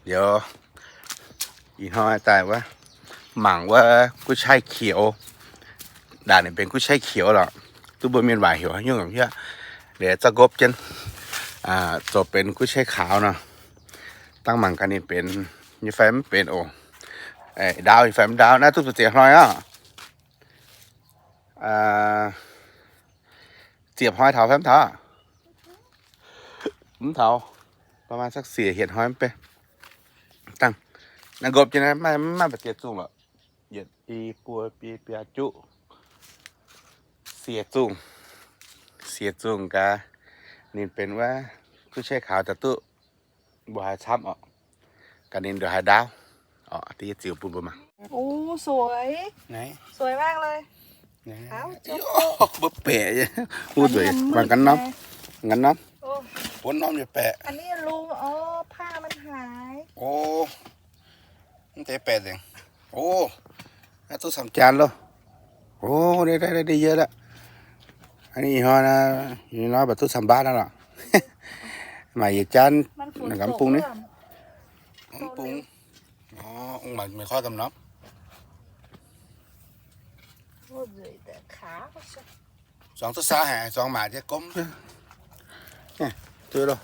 Liuz ih hnoi daaih wuov, mangc wuov กุ้ยช่ายเขียว. Ndaangc ninh benx กุ้ยช่ายเขียว lorqc, duqv mbuo mienh waac heuc haaix nyungc aqv. Liuz zorqv ngopv jienv zoux benx กุ้ยช่ายขาว nor. Dangh mangc gaax ninh benx nyei fai mv benx oc. Ndaauv nyei fai mv ndaauv. Naaiv duqv ziex hnoi aqv. Ziepc hnoi taux fai mv taux? Mv taux. ประมาณสัก siec hietc hnoi mv bei. Dangh naaiv ngopv jienv naaiv maiv maaih ziex zungh lorqc. Yietc, i, buo, biei, biaa, juqv, siec zungh. Siec zungh gaax, ninh benx wuov กุ้ยช่ายขาว daaih duqv mbuo haiz camv orqc. Gaax ninh ndongc haaix ndaauv orqc, da'yietv ziux bun mbuo mangc. โอ้ สวย สวยมากเลย Mbuo baeqc, wuov nzueic, mangc gaax norm, gaax norm, wuov norm nyei baeqc. อันนี้รู อ๋อ ผ้ามันหาย Mv deix baeqc nzengc. Naaiv duqv camv jaan loh. Ov, deix yie aqv. Ih hnoi, ih hnoi mv baac duqv camv mbaatv naaiv lorqc. Maaih yietc jaan, mv bung ni. Mv bung. Ong, mangc meih koi gamh norm. Zuangx duqv saa haic, zuangx maac jienv gomv. Duqv loh.